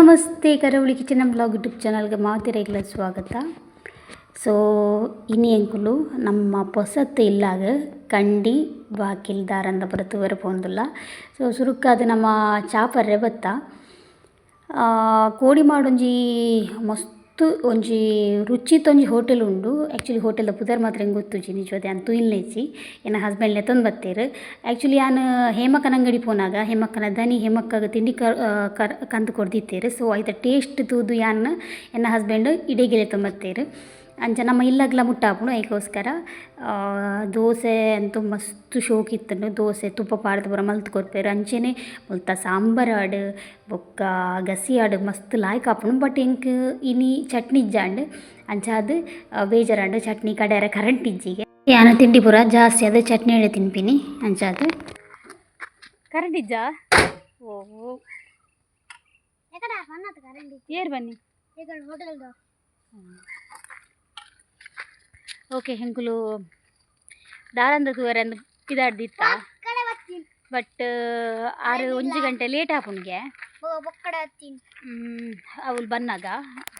ನಮಸ್ತೆ ಕರಾವಳಿ kitchen blog YouTube ಚಾನಲ್ಗೆ ಮಾತಿರೈಗಳ ಸ್ವಾಗತ. ಸೊ ಇನಿ ಎಂಕುಲು ನಮ್ಮ ಪೊಸತ್ತು ಇಲ್ಲಾಗ ಕಂಡಿ ಬಾಕಿಲ್ ದಾರಂದ ಪುರ ತೂವರೆ ಪೋಂದುಲ್ಲ. ಸೊ ಸುರುಕಾದ್ ನಮ್ಮ ಚಾಪರ್ರೆ ಬತ್ತ ಕೋಡಿಮಾಡೊಂಜಿ ಮಸ್ತ್ ಒಂಜಿ ರುಚಿತೊಂಜಿ ಹೋಟೆಲ್ ಉಂಡು. ಆಕ್ಚುಲಿ ಹೋಟೆಲ್ದ ಪುದರ್ ಮಾತ್ರ ಎಂಕ್ ಗೊತ್ತುಜಿ ನಿಜವಾದ್ ಯಾನ್ ತೂಯಿನ್ಲೇಜಿ ಎನ್ನ ಹಸ್ಬೆಂಡ್ ಲೆತ್ತೊಂದು ಬತ್ತೆರ್. ಆಕ್ಚುಲಿ ಯಾನ್ ಹೇಮಕ್ಕನ ಅಂಗಡಿ ಪೋನಾಗ ಹೇಮಕ್ಕನ ದನಿ ಹೇಮಕ್ಕಗ್ ತಿಂಡಿ ಕಂತ್ ಕೊರ್ದಿತ್ತೆರ್. ಸೊ ಐತ ಟೇಸ್ಟ್ ತೂದು ಯಾನ್ ಎನ್ನ ಹಸ್ಬೆಂಡ್ ಇಡೆಗೆ ಲೆತ್ತೊಂದು ಬತ್ತೆರ್. ಅಂಚ ನಮ್ಮ ಇಲ್ಲಗ್ಲ ಮುಟ್ಟ ಆಪುಂಡು ಐಕೋಸ್ಕರ ದೋಸೆ ಅಂತೂ ಮಸ್ತ್ ಶೋಕು ಇತ್ತುಂಡು. ದೋಸೆ ತುಪ್ಪ ಪಾಡ್ದ್ ಪೂರ ಮಲ್ತ್ ಕೊರ್ಪೆರ್. ಅಂಚೆನೆ ಮುಲ್ತ ಸಾಂಬಾರ್ ಬೊಕ್ಕ ಗಸಿ ಆಡ್ ಮಸ್ತ್ ಲಾಯ್ಕ್ ಆಪುಂಡು. ಬಟ್ ಎಂಕ್ ಇನಿ ಚಟ್ನಿ ಇಜ್ಜಾಂಡ್ ಅಂಚಾದ್ ಬೇಜಾರಾಂಡ್ ಚಟ್ನಿ ಕಡೆರೆ ಕರೆಂಟ್ ಇಜ್ಜಿಗೆ. ಯಾನ್ ತಿಂಡಿ ಪೂರ ಜಾಸ್ತಿ ಆದ್ ಚಟ್ನಿ ತಿನ್ಪಿನಿ ಅಂಚಾದ್ ಕರೆಂಟ್ ಇಜ್ಜಾ ಓ ಏರ್ ಬನ್ನಿ. ಓಕೆ ಎಂಕುಲು ದಾರಂದ ತೂವರೆ ಅಂದ್ ಪಿದಾಡ್ದಿತ್ತ ಬಟ್ ಆರು ಒಂಜಿ ಗಂಟೆ ಲೇಟ್ ಆಪುಂಡ್ಗೆ ಅವ್ಲು ಬನ್ನಾಗ.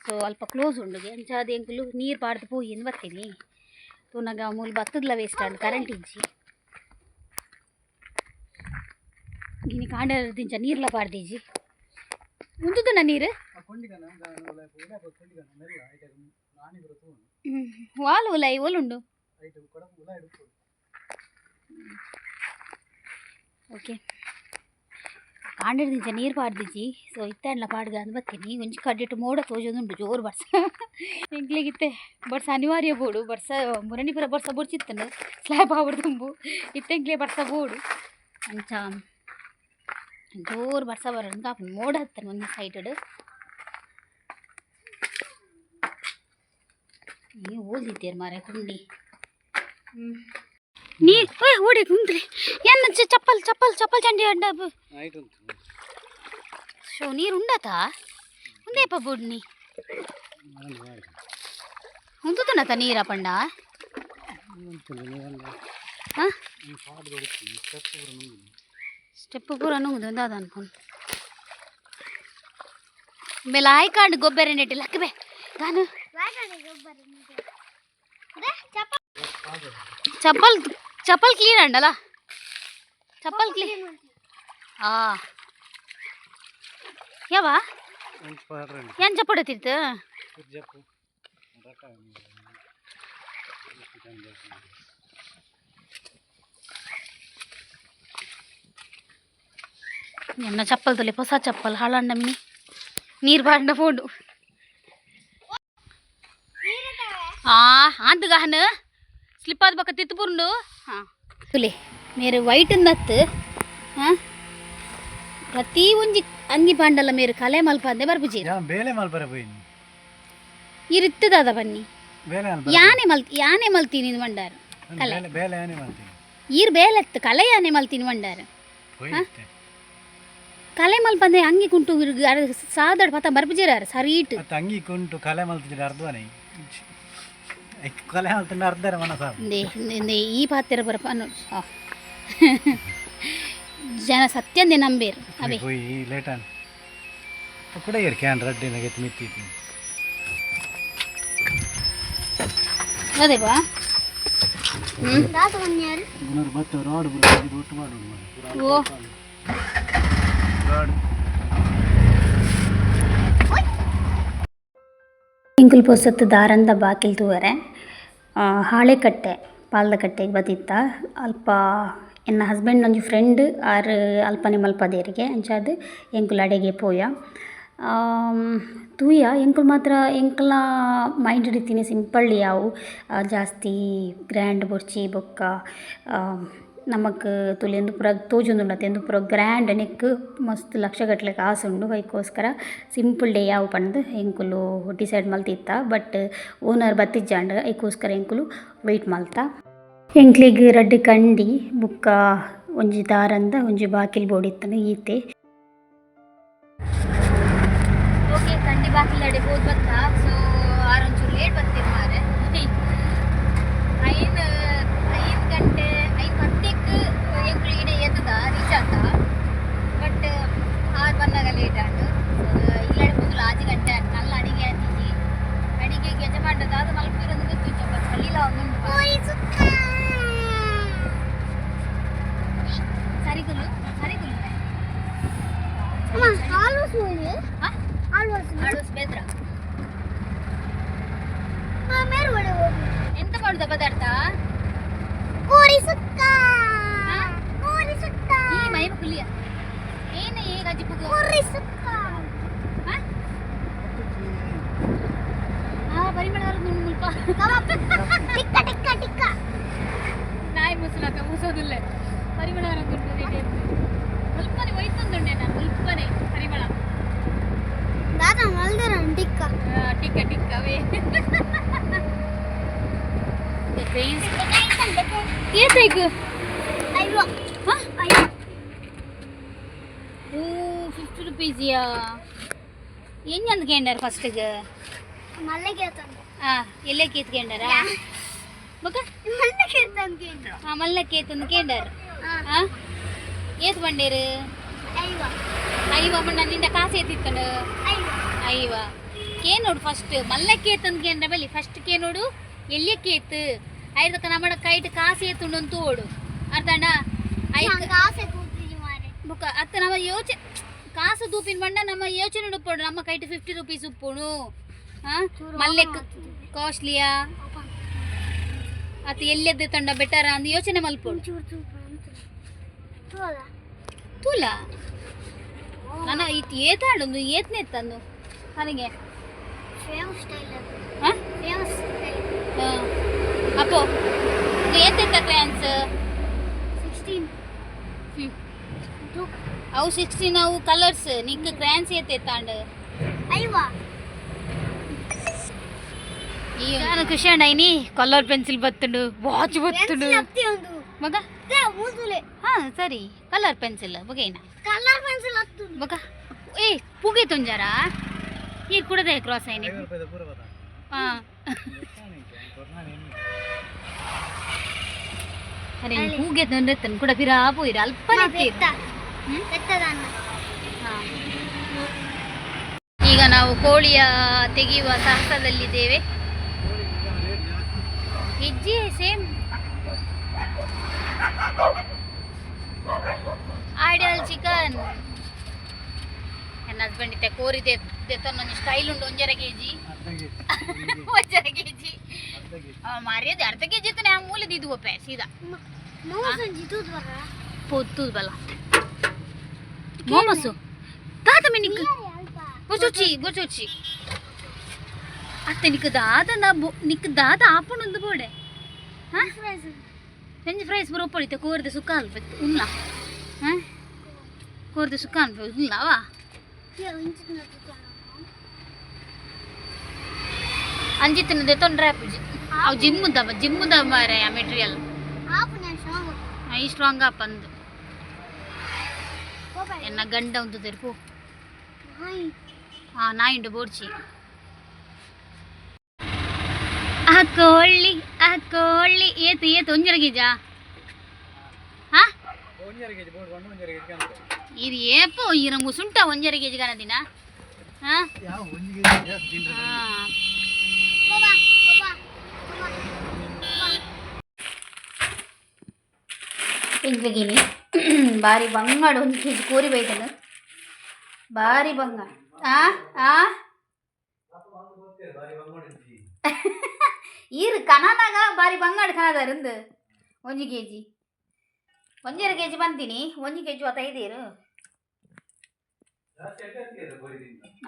ಸೊ ಅಲ್ಪ ಕ್ಲೋಸ್ ಉಂಡುಗೆ ಅಂಚಾದ್ ಎಂಕುಲು ನೀರು ಪಾಡ್ದು ಪೋಯಿ ಅಂದ್ ಬತ್ತೀನಿ. ತೂನಗ ಮೂಲು ಬತ್ತದ್ಲ ವೇಸ್ಟ್ ಆಂಡ್ ಕರೆಂಟ್ ಇಜ್ಜಿ. ಇನಿ ಕಾಂಡ ದಿಂಚ ನೀರ್ಲ ಪಾಡ್ದಿಜ್ಜಿ ಉಂತುದುನ ನೀರು ವಾಲ್ ಉಲಾಯಿ ಓಲುಂಡು. ಓಕೆ ಕಾಂಡೆಡ್ ದಿಂಚ ನೀರು ಪಾಡ್ದಿಜ್ಜಿ. ಸೊ ಇತ್ತಾಂಡ್ಲ ಪಾಡ್ಗ ಅಂದ್ ಬತ್ತೀನಿ. ಒಂಜಿ ಕಡ್ಡಿಟ್ಟು ಮೋಡ ತೋಜೊಂದುಂಡು ಜೋರು ಬರ್ಸ. ಎಂಕ್ಲೆಗಿತ್ತೆ ಬರ್ಸ ಅನಿವಾರ್ಯ ಬೋಡು. ಬರ್ಸ ಮುರಣಿ ಪೂರ ಬರ್ಸ ಬೊಡ್ಚಿತ್ತುಂಡು ಸ್ಲ್ಯಾಬ್ ಆವಡ್ ತುಂಬು ಇತ್ತೆ ಎಂಕ್ಲೆ ಬರ್ಸ ಬೋಡು. ಅಂಚ ಜೋರು ಬರ್ಸ ಬರೋದು ಆಪುಂಡು ಮೋಡ ಹತ್ತನ ಒಂಜಿ ಸೈಟಡ್. ನೀವು ಓದಿದ್ದೀರ ಮಾರೆ ಕುಂಡಿ ನೀ ಓಡಿ ಕುಂತ್ರಿ ಏನ್ ಚಪ್ಪಲ್ ಚಪ್ಪಲ್ ಚಪ್ಪಲ್ ಚಂಡಿ ಅಡ್ಡ. ಸೊ ನೀರು ಉಂಡತಾ ಉಂದೇಪ ಬುಡ್ನಿ ಉಂತುನತ ನೀರ ಪಂಡ. ಸ್ಟೆಪ್ ಪೂರ ನುಂಗುದು ದಾದ ಅನ್ಕೊಂಡು ಮೇಲೆ ಆಯ್ಕಾಂಡು ಗೊಬ್ಬರ ನೆಟ್ಟು ಲಕ್ಕಬೆ ಗಾನು ಚಪ್ಪಲ್ ಚಪ್ಪಲ್ ಕ್ಲೀನ್ ಅಂಡಲ್ಲ ಚಪ್ಪಲ್ ಕ್ಲೀನ್. ಯಾವ ಏನ್ ಚಪ್ಪಡ ತಿರ್ತು ಎನ್ನ ಚಪ್ಪಲ್ ತೊಲೆ ಹೊಸ ಚಪ್ಪಲ್ ಹಾಳಂಡ ಮಿನಿ ನೀರು ಬಾಂಡ ಫೋಂಡು ಆಂತುಗಾಹನ ಸ್ಲಿಪ್ ಆದ ಬಕ್ಕ ತಿತ್ತು ಪುರುಂಡು. ಹಾಂ ತುಲೆ ಮೇರು ವೈಟ್ ನತ್ತು. ಹಾಂ ಪ್ರತಿ ಒಂಜಿ ಅಂಗಿ ಪಾಂಡಲ್ಲ ಮೇರು ಕಲೆ ಮಲ್ಪಂದೆ ಬರ್ಪುಜಿ. ಬೇಲೆ ಮಲ್ಪರೆ ಪೋಯಿನಿ ಇರುತ್ತದಾದ ಬನ್ನಿ ಯಾನೆ ಮಲ್ ಯಾನೆ ಮಲ್ತೀನಿ ಮಂಡಾರ ಕಲೆ ಬೇಲೆ ಯಾನೆ ಮಲ್ತೀನಿ ಈರ್ ಬೇಲೆತ್ತು ಕಲೆ ಯಾನೆ ಮಲ್ತೀನಿ ಮಂಡಾರ. ಕಲೆ ಮಲ್ಪಂದೆ ಅಂಗಿ ಕುಂಟು ಸಾದಡ್ ಪತ ಬರ್ಪುಜಿರಾರ ಸರಿ ಇಟ್ಟು ಅಂಗಿ ಕುಂಟು ಕಲೆ ಮಲ್ತಿದ್ರೆ ಅರ್ಧವನೇ ಕಲೆ ಮಲ್ತಿಂಡ ಅರ್ಧರೆ ಮನಸ. ಈ ಪಾತ್ರ ಬರಪ ಜನ ಸತ್ಯಂದೆ ನಂಬೇರು ಅವೇ ಹೋಯಿ ಲೇಟ್ ಆನ್ ಕೂಡ ಇರ್ can ರಡ್ಡಿ ನಗೆತ್ ಮಿತ್ತಿ ಅದೇ ಬಾ. ಬತ್ತ ರೋಡ್ ಒಟ್ಟು ಮಾಡು. ಓ ರೋಡ್ ಎಂಕುಲು ಪೊಸತ್ತು ದಾರಂದ ಬಾಕಿಲ್ ತೂವರೆ ಹಾಳೆಕಟ್ಟೆ ಪಾಲ್ದಕಟ್ಟೆಗೆ ಬತ್ತಿತ್ತ. ಅಲ್ಪ ಎನ್ನ ಹಸ್ಬೆಂಡ್ ಒಂಜಿ ಫ್ರೆಂಡ್ ಆರ್ ಅಲ್ಪನೆ ಮಲ್ಪದೇರಿಗೆ ಅಂಚಾದ್ ಎಂಕುಲು ಅಡೆಗೆ ಪೋಯ ತೂಯ. ಎಂಕುಲು ಮಾತ್ರ ಎಂಕಲ್ನ ಮೈಂಡ್ ಇತ್ತಿನಿ ಸಿಂಪಲ್ ಯಾವು ಜಾಸ್ತಿ ಗ್ರ್ಯಾಂಡ್ ಬೊರ್ಚಿ ಬೊಕ್ಕ ನಮಕ್ ತೂಲೆ ಪೂರ ತೋಜೊಂದುಂಡು ಅತೆ ಉಂದು ಪೂರ ಗ್ರ್ಯಾಂಡ್ ನೆಕ್ಕ್ ಮಸ್ತ್ ಲಕ್ಷಗಟ್ಟಲೆ ಕಾಸು ಉಂಡು. ಐಕೋಸ್ಕರ ಸಿಂಪಲ್ ಡೇ ಯಾವು ಪಂದ್ ಎಂಕುಲು ಡಿಸೈಡ್ ಮಲ್ತಿತ್ತ. ಬಟ್ ಓನರ್ ಬತ್ತಿಜ್ಜಾಂಡ್ ಐಕೋಸ್ಕರ ಎಂಕುಲು ವೇಟ್ ಮಲ್ತ. ಎಂಕ್ಲೆಗ್ ರಡ್ಡ್ ಕಂಡಿ ಬೊಕ್ಕ ಒಂಜಿ ದಾರಂದ ಒಂಜಿ ಬಾಕಿಲ್ ಬೋಡಿತ್ತುಂಡು ಈತೆ. ಓಕೆ ಕಂಡಿ ಬಾಕಿಲ್ ಅಡೆ ಪೋದು ಬತ್ತ. ಸೊ ಆರ್ ಒಂಚೂರು ಲೇಟ್ ಬತ್ತೆರ್ ಮಾರೆ. ಐನ್ ಐದು ಗಂಟೆ 5:10ಕ್ಕೆ ಎಂಕುಲು ಇಡೆ ಎತ್ತದ ರೀಚ್ ಆತ. ಬಟ್ ಆರ್ ಬನ್ನಾಗ ಲೇಟ್ ಆಂಡ್. ಸೊ ಇಲ್ಲಡೆ ಮುಸುಲಕ್ಕ ಮುಸೋದಿಲ್ಲ ಪರಿಮಳ ಗುಡ್ಡು ಮುಲ್ಪನೆ ಒಯ್ತೊಂದುಂಡೆ ನಾನು ಮುಲ್ಪನೆ ಪರಿಮಳ. ದಾದ ಮಲ್ದರ ಟಿಕ್ಕ. ಟಿಕ್ಕ ಟಿಕ್ಕವೇ. ಏತೈಕ್? ಐವ. ಹಾಂ. ಐವ. ಓ, 50 ರುಪೀಸಿಯಾ? ಎಂಜಂದು ಕೇಂಡಾರ ಫಸ್ಟಿಗೆ? ಮಲ್ಲಿಗೆ ತಂದೆ. ಹಾಂ, ಎಲ್ಲೇ ಕೇತ್ ಕೇಂಡಾರ ಬೊಕ? ಮಲ್ಲಿಗೆ ತಂದೆ. ಹಾಂ, ಮಲ್ಲ ಕೇತಂದು ಕೇಂಡಾರ. ಹಾಂ, ಏತ್ ಬಂಡೇರು? ಐವ. ಐವ ಬಣ್ಣ ನಿಂಡ ಕಾಸು ಏತಿತ್ತನು? ಐವ. ಐವ ಕೇನೋಡು. ಫಸ್ಟ್ ಮಲ್ಲ ಕೇತಂದು ಕೇಂದ್ರ ಬಲ್ಲಿ ಫಸ್ಟ್ ಕೇನೋಡು ಎಲ್ಲಿ ಕೇತ್ ಐದಕ್ಕ ನಮ್ಮ ಕೈಟ್ ಕಾಸು ಏತುಂಡು ಅಂತ ಓಡು ಅರ್ಧಣ್ಣ ಐಕ್. ಕಾಸೆ ಕೂತಿಜಿ ಮಾರೆ. ಬುಕ್ಕ ಅತ್ತ ನಮ್ಮ ಯೋಚನೆ ಕಾಸು ದೂಪಿನ ಬಣ್ಣ ನಮ್ಮ ಯೋಚನೆ ಉಪ್ಪೋಡು ನಮ್ಮ ಕೈಟ್ 50 ರುಪೀಸ್ ಉಪ್ಪುಣು. ಹಾಂ, ಮಲ್ಲೆಕ್ ಕಾಸ್ಟ್ಲಿಯಾ ಅತ್ತ ಎಲ್ಲೆದ್ದು ತಂಡ ಬೆಟರ ಅಂದ್ ಯೋಚನೆ ಮಲ್ಪೋಡು. ಚೂರು ಚೂರು ತೋಲ. ತೂಲ ನನ್ನ ಇತ್ ಏತಾಡೊಂದು ಏತ್ನೆತ್ತಂದು ನನಗೆ. ಫೇಮಸ್ ಸ್ಟೈಲ್ ಅದು. ಹಾಂ. Famous style. ಅಪ್ಪೋ ಏತೆತ್ತ ಕ್ರ್ಯಾನ್ಸ್? 16. ಹ್ಞೂ. ಟು. ಅವು 16, ಅವು ಕಲರ್ಸ್. ನಿಂಗೆ ಕ್ರ್ಯಾನ್ಸ್ ಏತೆತ್ತಾಂಡ್? ಐವ. ನಾನು ಖುಷಿ ಅಂಡ ಐನಿ ಕಲರ್ ಪೆನ್ಸಿಲ್ ಬತ್ತುಂಡು, ವಾಚ್ ಬತ್ತುಂಡು. ಅತ್ತಿ ಒಂದು. ಮಗ. ಮೂಸುಲೆ. ಹಾ ಸರಿ, ಕಲರ್ ಪೆನ್ಸಿಲ್ ಬೊಗೇನ. ಕಲರ್ ಪೆನ್ಸಿಲ್ ಹತ್ತು. ಬೊಕ ಏ ಪುಗೆ ತುಂಜಾರ ಈ ಕುಡದೆ ಕ್ರಾಸ್ ಐನಿ. 50 ರೂಪಾಯಿದ ಪೂರ ಬತ್ತ. ಹಾ. ಅರೆ, ಪೂಗೆ ತೊಂದ್ರೆ ತನ್ ಕೂಡ ಪಿರಾ ಪೋಯಿರ ಅಲ್ಪ. ಬೆತ್ತ. ಬೆತ್ತದನ್ನ. ಈಗ ನಾವು ಕೋಳಿಯ ತೆಗೆಯುವ ಸಾಹಸದಲ್ಲಿದ್ದೇವೆ. ಹೆಜ್ಜೆ ಸೇಮ್ ಐಡಿಯಲ್ ಚಿಕನ್. ನನ್ನ ಹಸ್ಬೆಂಡ್ ಇತ್ತೆ ಕೋರಿ ದೆತ್ತೊಂದು ಸ್ಟೈಲ್ ಉಂಟು. 1.5 ಕೆಜಿ. ಅರ್ಧ ಕೆಜಿ. 1.5 ಕೆಜಿ. ಅರ್ಧ ಕೆಜಿ. ಮರ್ಯಾದೆ ಅರ್ಧ ಕೆಜಿ ಇತ್ತು. ನಾ ಮೂಲದ ಇದು ಒಪ್ಪೆ ಸೀದಾ. ಮೋಸಂಜಿ ತೂದು ಬರ. ಪೊತ್ತುದು ಬಲ ಮೋಮೋಸು ತಾತ ಮಿನಿಕ್. ಅಲ್ಪ. ಬೊಚೊಚ್ಚಿ ಬೊಚೊಚ್ಚಿ ಅತ್ತೆ ನಿಕ್ ದಾದ ನಿಕ್ ದಾದ ಆಪುಣೊಂದು ಬೋಡೆ. ಹಾ, ಫ್ರೆಂಚ್ ಫ್ರೈಸ್ ಪೂರ ಉಪ್ಪಡಿತ್ತೆ. ಕೋರಿದ ಸುಕ್ಕ ಅಲ್ಪ ಉಣ್ಲ. ಹಾಂ, ಕೋರಿದ ಸುಕ್ಕ ಅಲ್ಪ ಉಣ್ಲವಾ? ಅಂಜಿತ್ತಿನ ತೊಂದರೆ ಆಪುಜಿ. ಅವು ಜಿಮ್ಮುದ ಜಿಮ್ಮುದ ಮಾರೆ ಆ ಮೆಟೀರಿಯಲ್. I strong ಆಪಂದು ಎನ್ನ ಗಂಡ ಒಂದು ತೆರ್ಪು. ಹಾಂ, ನಾಯಿಂಡು ಬೋಡ್ಚಿ. ಆ ಕೋಳಿ, ಆ ಕೋಳಿ ಏತು ಏತು? 1.5 ಕೆಜಾ? ಹಾ. 1.5 ಕೆಜಿ ಬೋರ್ಡ್ ಬಂದು 1.5 ಕೆಜಿ ಅಂತ. ಇದು ಏಪೋ ಈರ ಮುಸುಂಟ 1.5 ಕೆಜಿ ದಿನ. ಹಾಂ. ಯಾವ 1 ಕೆಜಿ ಜಾಸ್ತಿ ತಿಂದ್ರೆ. ಹಾಂ. ಎಂಕ್ಲೆಗಿನಿ ಬಾರಿ ಬಂಗಾಡ 1 ಕೆಜಿ ಕೋರಿ ಬೈದನು. ಬಾರಿ ಬಂಗಾಡ. ಆ ಆ ಈರು ಕನನಾಗ ಬಾರಿ ಬಂಗಾಡ ಕನದಾರಂದು. 1 ಕೆಜಿ, 1.5 ಕೆಜಿ ಬಂತೀನಿ. 1 ಕೆಜಿ ಐದೀರು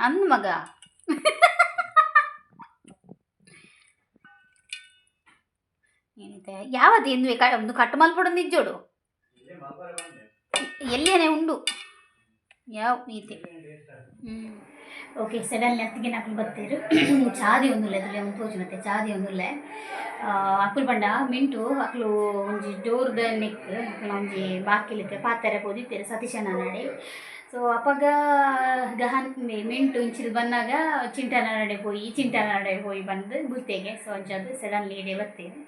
ಅಂದ್ ಮಗ. ಏನೈತೆ ಯಾವತ್ತು ಎಂದುವೆ ಒಂದು ಕಟ್ಟು ಮಲ್ಪಡೊಂದು ಇಜ್ಜೋಡು ಎಲ್ಲಿಯೇ ಉಂಡು ಯಾವ ಈತೆ. ಹ್ಞೂ, ಓಕೆ. ಸಡನ್ಲಿ ಅತ್ತಿಗೆ ನಾಕುಲು ಬತ್ತೇರು. ಚಾದಿ ಒಂದುಲ್ಲೆ ತುಲೆ ಒಂದು ತೋಜುನತ್ತೆ ಚಾದಿ ಒಂದುಲ್ಲೆ. ಅಕುಲು ಪಂಡ ಮಿಂಟು ಅಕ್ಲು ಒಂಜಿ ಡೋರ್ದ ನೆಕ್ ಅಕ್ಲ ಒಂಜಿ ಬಾಕಿಲಿತ್ತೆ ಪಾತೆರ ಪೋದಿತ್ತೆರ್ ಸತೀಶನ ನಡೆ. ಸೊ ಅಪಗ ಗಹನ್ ಮಿಂಟು ಇಂಚಿಲ್ ಬನ್ನಾಗ ಚಿಂಟನ ನಡೆ ಪೋಯಿ, ಚಿಂಟನ ನಡೆ ಪೋಯಿ ಬಂದು ಗುತ್ತೆಗೆ. ಸೊ ಅಂಚಾದ್ ಸಡನ್ಲಿ ಇಡೆ ಬತ್ತೇರು.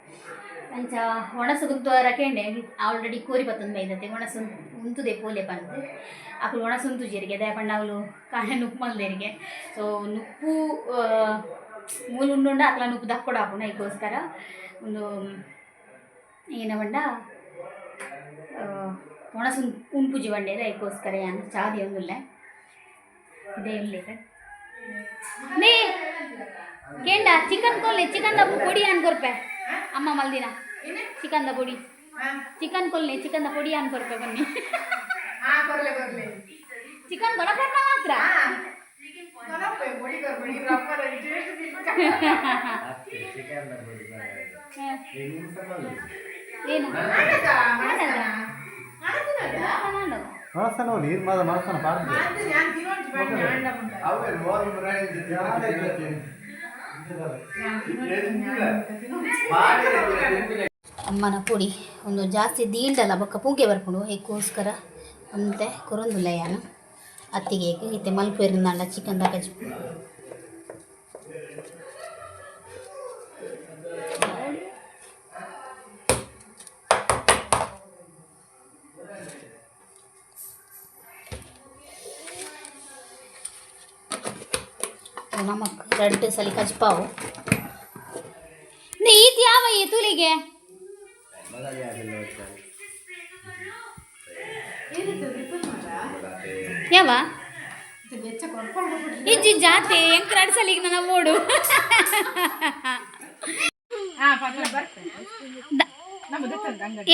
ಅಂಚ ಒಣಸು ಗುಂತು ರಕೆಂಡೆ ಆಲ್ರೆಡಿ ಕೋರಿ ಬತ್ತೊಂದು ಬೈದತ್ತೆ. ಒಣಸು ಉಂತುದೆ ಪೋಲೆ ಬಂದು ಅಕುಲು ಒಣಸು ಉಂತು ಜೀರಿಗೆ ದಯ ಪಂಡ ಅವಳು ಕಾಣೆ ನುಪ್ಪು ಮಲ್ದೇರಿಗೆ. ಸೊ ನುಪ್ಪು ಮೂಲು ಉಂಡುಂಡ ಅಕ್ಲ ನುಪ್ಪು ದಕ್ಕೊಡ ಹಾಪುಂಡು. ಐಕೋಸ್ಕರ ಒಂದು ಏನ ಪಂಡ ಒಣಸು ಉಂಪುಜಿ ಬಂಡೇರ. ಐಕೋಸ್ಕರ ಯಾನ್ ಚಾದಿ ಒಂದುಲ್ಲೆ ಇದೇ ಇಲ್ಲೇರೆ. ನೇ ಕೇಂಡ ಚಿಕನ್ ಕೊಲ್ಲೆ, ಚಿಕನ್ the ಪೊಡಿ ಅನ್ ಕೊರ್ಪೆ. ಅಮ್ಮ ಮಲ್ದಿನ ಚಿಕನ್ the ಪೊಡಿ. ಚಿಕನ್ ಕೊಲ್ಲೆ, ಚಿಕನ್ the ಪೊಡಿ ಅನ್ ಕೊರ್ಪೆ. ಬನ್ನಿ. ಚಿಕನ್ ಕೊರಪೆನ್ನ ಮಾತ್ರ. ಏನು? ಮನಸ್ಸನ ನೀರು ಮಾದ ಮನಸ್ಸನ ಪಾಡ್ದು. ಅಮ್ಮನ ಪೊಡಿ ಒಂದು ಜಾಸ್ತಿ ದೀಂಡಲ್ಲ ಬೊಕ್ಕ ಪೂಂಕೆ ಬರ್ಪುಂಡು ಐಕ್ಕೋಸ್ಕರ ಒಂತೆ ಕೊರೊಂದುಲ್ಲ ಯಾನು ಅತ್ತಿಗೆ ಇತ್ತೆ ಮಲ್ಪೇರುಂದಾಂಡ ಚಿಕನ್ ದಾಕಜಿಪ್ಪು. ನಮಕ್ ರಡ್ಡ್ ಸಲಿ ಕಜ್ಪಾವು. ಈತ್ ಯಾವ ಈ ತುಲಿಗೆ? ಯಾವ ಇಜ್ಜಿ ಜಾತಿ ಎಂಕ್ ರಡ್ಡ್ ಸಲಿಗೆ ನನ್ನ ಓಡು.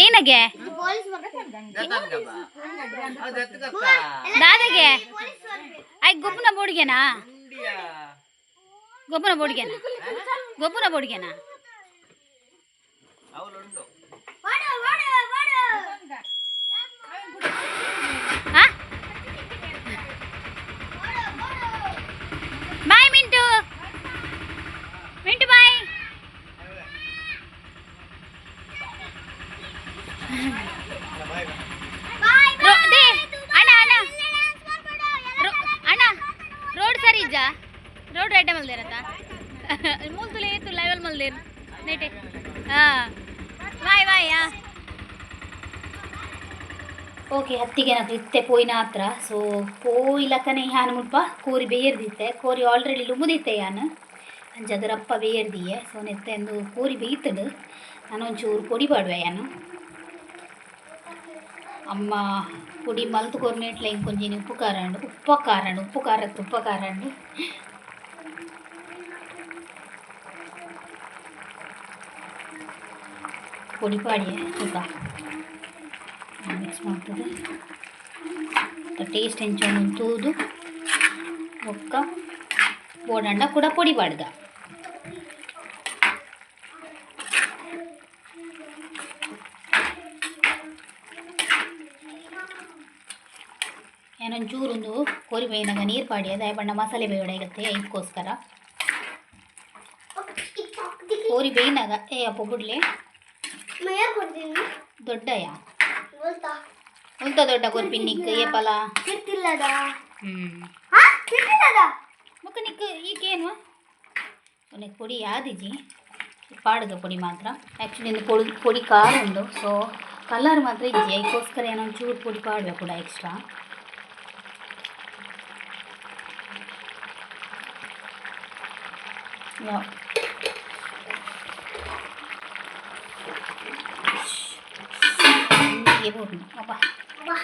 ಏನಗೆ? ಪೊಲೀಸ್ ಬರ್ತಾರೆ. ದಾದಗೆ? ಪೊಲೀಸ್ ಬರ್ಬೇಕು. I ಗೊಬ್ಬನ ಬೋಡಿಗೆನಾ? ಗೊಬ್ಬನ ಬೋಡಿಗೆನಾ? ಗೊಬ್ಬನ ಬೋಡಿಗೆನಾ? ಓಡು ಓಡು ಓಡು. ಹಾ, bye Mintu, Mintu bye. Bye. They ಅಣ್ಣ ಅಣ್ಣ. ಡ್ಯಾನ್ಸ್ ಮಾಡ್ಬೇಡ. ಅಣ್ಣ, ರೋಡ್ ಸರಿ ಇಜ್ಜಾ? ರೋಡ್ ರೈಟ್ ಮಲ್ದೇರತ್ತ ಮೂಲ್ತುಲೆ ಏತು ಲೆವೆಲ್ ಮಲ್ದೇರ್ ನೆಟೆ. ಹಾ, ಬಾಯ್ ಬಾಯ್. ಹಾ, ಓಕೆ. ಹತ್ತಿಗೆ నాకు ಇತ್ತೆ ಪೋಯಿನ ಹತ್ರ. ಸೊ ಪೋಯಿಲಕ್ಕನೆ ಯಾನ್ ಮುಲ್ಪ ಕೋರಿ ಬೇಯರ್ದಿತ್ತೆ. ಕೋರಿ ಆಲ್ರೆಡಿ ಲುಂಬುದಿತ್ತೆ ಯಾನ್. ಅಂಚ ಅದರಪ್ಪ ಬೇಯರ್ದಿಯೆ. ಸೊ ನೆತ್ತೆ ಒಂದು ಕೋರಿ ಬೇಯ್ತಡು. ನಾನು ಒಂಚೂರು ಪೊಡಿ ಪಾಡುವೆ ಯಾನು. ಅಮ್ಮ ಪೊಡಿ ಮಲ್ತು ಕೊರ್ನೆಟ್ಲ ಇಂಕೊಂಜಿನಿ ಉಪ್ಪು ಖಾರ ಉಂಡು, ಉಪ್ಪ ಖಾರ ಉಂಡು, ಉಪ್ಪು ಖಾರ, ತುಪ್ಪ ಖಾರ ಉಂಡು. ಪೊಡಿ ಪಾಡಿಯೆ ತೂಕ ಮಿಕ್ಸ್ ಮಾಡ್ತದೆ. ಟೇಸ್ಟ್ ಎಂಚ ತೂದು ಬೊಕ್ಕ ಬೋಡಂಡ ಕೂಡ ಪೊಡಿ ಪಾಡ್ದ. ಯಾನೊಂಚೂರೊಂದು ಕೋರಿ ಬೇಯ್ನಾಗ ನೀರು ಪಾಡಿ ಅದ ಬಣ್ಣ ಮಸಾಲೆ ಬೇಯೋಡ ಇರುತ್ತೆ. ಐಕ್ಕೋಸ್ಕರ ಕೋರಿ ಬೇಯ್ನಾಗ ಏ ಅಪ್ಪ ಬುಡ್ಲೆ. ಮಯ ಕೊಡ್ತೀನಿ. ದೊಡ್ಡಯ್ಯ. ಗೊತ್ತಾ? ಉಂತ ದೊಡ್ಡ ಕೊರ್ಪಿನಿಕ್ ಏಪಲ. ತಿರ್ತಿಲ್ಲದ? ಹ್ಞೂ. ಹಾ, ತಿರ್ತಿಲ್ಲದ? ಬೊಕ್ಕ ನಿಕ್ ಈಕೇನು ಒನೆಕ್ ಪೊಡಿ ಯಾದಿಜಿ ಪಾಡ್ದ ಪೊಡಿ ಮಾತ್ರ. ಆ್ಯಕ್ಚುಲಿ ಒಂದು ಪೊಡಿ ಪೊಡಿ ಖಾರ ಉಂಡು. ಸೊ ಕಲರ್ ಮಾತ್ರ ಇಜ್ಜಿ. ಅದಕ್ಕೋಸ್ಕರ ಏನೋ ಒಂಚೂರು ಪೊಡಿ ಪಾಡಬೇಕು ಕೂಡ ಎಕ್ಸ್ಟ್ರಾ. ಅಬ್ಬಾ. ಅಬ್ಬಾ.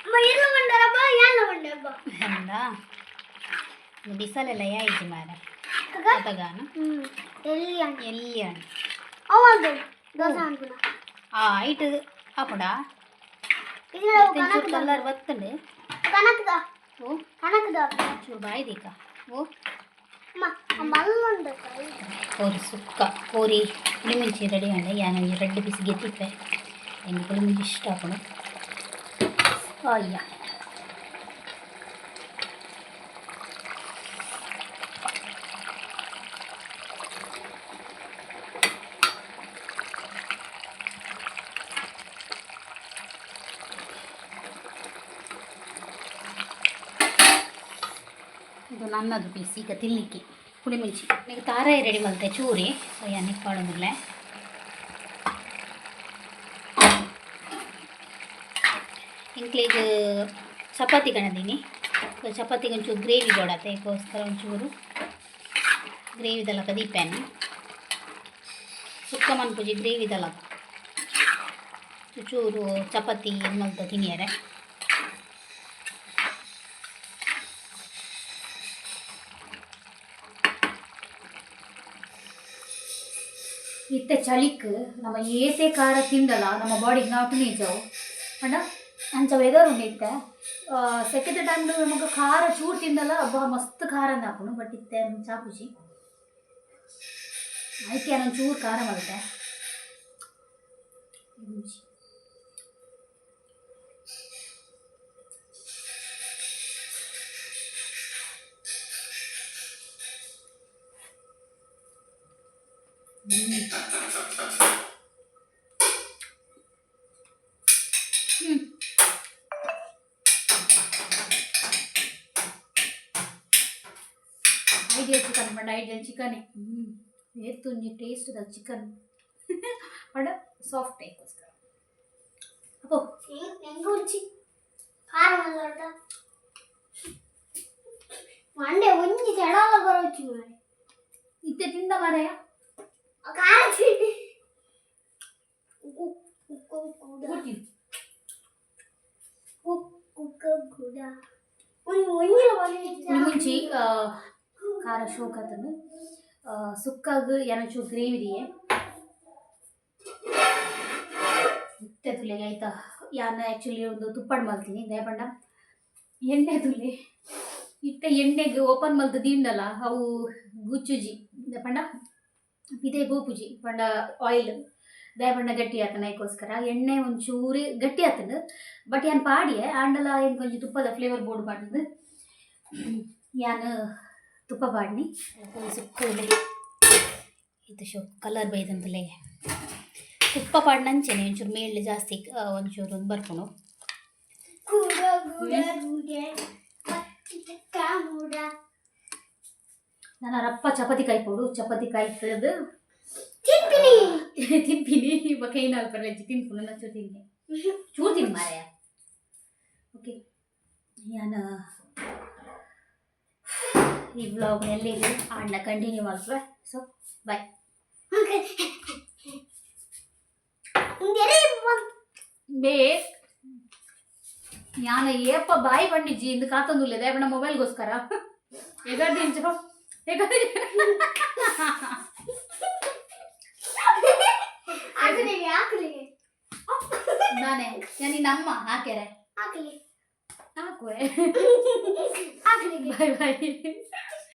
ಅಮ್ಮ ಎಲ್ಲ ಬಂಡಾರಬ್ಬ ಎಲ್ಲ ಬಂಡಾರಬ್ಬ. ಅಂದ ಬಿಸಲೆಲ್ಲ ಯಾಯಿಜಿ ಮಾರ ಅತಗಾನ. ಹ್ಮ್, ಎಲ್ಲಿ? ಎಲ್ಲಿ? ಅವಲ್ದು ದೋಸೆ ಅನ್ಕುನ. ಆ ಐಟ್ ಆಪುಂಡಾ? ಇದು ಚೂರು ಕಲರ್ ಬತ್ತಂಡು. ಕನಕದ. ಓ. ಕನಕದ. ಚೂರು ಬಾಯಿ ದೀಕ ಓ. ಅಮ್ಮ ಮಲ್ಲುಂಡು. ಕೋರಿ ಸುಕ್ಕ ಕೋರಿ ಪುಳಿಮುಂಚಿ ರೆಡಿ ಆಂಡ. ಯಾನೊಂಜಿ ರಡ್ಡ್ ಪೀಸ್ ಗೆತ್ತಿಪ್ಪೆ. ಎಂಕ್ ಪುಳಿಮುಂಚಿ ಇಷ್ಟ ಆಪುಂಡು. ಅಯ್ಯ, ಇದು ನನ್ನದು ಪೀಸ್ ಈಗ ತಿನ್ನಲಿಕ್ಕೆ ಪುಳಿಮುಂಚಿ. ಈಗ ತಾರಾಯಿ ರೆಡಿ ಮಲ್ತೆ ಚೂರಿ. ಸೊ ಯಾನಿಕ್ ಪಾಡೊಂದುಲ್ಲೆ. ಎಂಕ್ಲೆಗ್ ಚಪಾತಿ ಕಣದೀನಿ. ಸೊ ಚಪಾತಿಗೆ ಒಂಚೂರು ಗ್ರೇವಿ ಬೋಡಾತೆ. ಅದಕ್ಕೋಸ್ಕರ ಒಂಚೂರು ಗ್ರೇವಿದಲಕ ದೀಪೇನು. ಸುಕ್ಕ ಮನ್ಪುಜಿ, ಗ್ರೇವಿದಲಕ ಚೂರು ಚಪಾತಿ ಮಲ್ತ ತಿನಿಯರೆ. ಇತ್ತೆ ಚಳಿಕ್ ನಮ್ಮ ಏತೆ ಖಾರ ತಿಂದಲ ನಮ್ಮ ಬಾಡಿಗೆ ನಾಟು ನೀಜವು ಅಂಡ ಅಂಚ ವೆದರ್ ಉಂಡು. ಇತ್ತೆ ಸೆಕೆದ ಟೈಮ್ ನಮಕ್ ಖಾರ ಚೂರು ತಿಂದಲ ಅಬ್ಬಾ ಮಸ್ತ್ ಖಾರ ಆಪುಂಡು. ಬಟ್ ಇತ್ತೆ ಚಾಪುಜಿ. ಐಕೆ ನಾನು ಚೂರು ಖಾರ ಮಲ್ತೆ. ಒಂಜಿ. ಐಡಿಯಲ್ ಚಿಕನ್ ಪಂಡ ಐಡಿಯಲ್ ಚಿಕನ್. ಏತೊಂಜಿ ಟೇಸ್ಟ್ ದ ಚಿಕನ್ ಪಂಡ ಸಾಫ್ಟ್ ಐಕೋಸ್ಕರ ಅಪ್ಪೋ. ಎಂಗೆ ಉಂಚಿ ಖಾರ ಮಲ್ದೊಡ್ಡ ಮಂಡೆ ಒಂಜಿ ತೆಡಲ ಬರೋಚಿ ಮಾರೆ. ಇತ್ತೆ ತಿಂದ ಮಾರಾಯ. ಖಾರ ತಿಂಡಿ ಉಕ್ಕು ಕೂಡ. ಉಕ್ಕು ಕೂಡ ಒಂದು ಒಂಜಿಲ ಒಂಜಿ ಮುಂಚಿ ಖಾರ ಶೋಕತನು ಸುಕ್ಕಾಗ ಏನಚೂ ಗ್ರೇವಿ ದಿಯೆ. ಇತ್ತೆ ತುಲೆಗೆ ಆಯ್ತಾ? ಯಾನ್ ಆ್ಯಕ್ಚುಲಿ ಒಂದು ತುಪ್ಪಡ್ ಮಲ್ತೀನಿ. ದಾಯೆ ಪಂಡ ಎಣ್ಣೆ ತುಲೆ ಇತ್ತೆ ಎಣ್ಣೆಗೆ ಓಪನ್ ಮಲ್ತ್ ದೀಂಡಲ ಅವು ಗುಚ್ಚುಜಿ. ಪಂಡ ಇದೇ ಗೋಪುಜಿ ಪಂಡ ಆಯಿಲ್ ದಾಯೆ ಪಂಡ ಗಟ್ಟಿ ಆತನ. ಐಕೋಸ್ಕರ ಎಣ್ಣೆ ಒಂಚೂರು ಗಟ್ಟಿ ಆತನ. ಬಟ್ ಯಾನ್ ಪಾಡಿಯೆ ಆಂಡಲ ಎಂಕ್ ಒಂಜಿ ತುಪ್ಪದ ಫ್ಲೇವರ್ ಬೋರ್ಡ್ ಪಾಡ್ದು ಯಾನ್ ತುಪ್ಪ ಪಾಡ್ನಿ. ಸುಕ್ಕ ಇದು ಶೋ ಕಲರ್ ಬೈದಂತಲೇ ತುಪ್ಪ ಪಾಡ್ನಂಚೆನೆ ಒಂಚೂರು ಮೇಲ್ ಜಾಸ್ತಿ ಒಂಚೂರು ಬರ್ಪುಂಡು. ಕೂಡ ಗುಡ ಗುಡೆ ಕಾಮುಡ. ನಾನು ರಪ್ಪ ಚಪಾತಿ ಕಾಯ್ಪೋಡು. ಚಪಾತಿ ಕಾಯ್ತದ. ತಿಂತೀನಿ. ತಿನ್ಪಿನಿ. ಬೊಕ ಐನ್ ಪರ್ಲೆಜ್ಜಿ ತಿನ್ಪುನು. ನಚ್ಚು ತಿನ್ನೆ, ಚೂರು ತಿನ್ ಮಾರಾಯ. ಓಕೆ, ಯಾನ್ ಈ ವ್ಲಾಗ್ ಎಲ್ಲಿಗೆ ಆಂಡ ಕಂಟಿನ್ಯೂ ಮಲ್ಪುವೆ. So bye. ಬೇ ಯಾನ ಏಪ ಬಾಯಿ ಬಂಡಿಜ್ಜಿ ಇಂದು ಕಾತೊಂದುಲ್ಲೆ. ದಾಯೆ ಮೊಬೈಲ್ಗೋಸ್ಕರ ಎಗರ್ದಿಂಚ ಎಗರ್. ಹಾಕಲಿಗೆ ಹಾಕಲಿಗೆ. ನಾನೇ ನಾನು ನಿನ್ನ ಅಮ್ಮ ಹಾಕ್ಯಾರೆ. ಹಾಕಲಿ. ಹಾಕುವೆ. ಹಾಕಲಿಗೆ. Boy boy.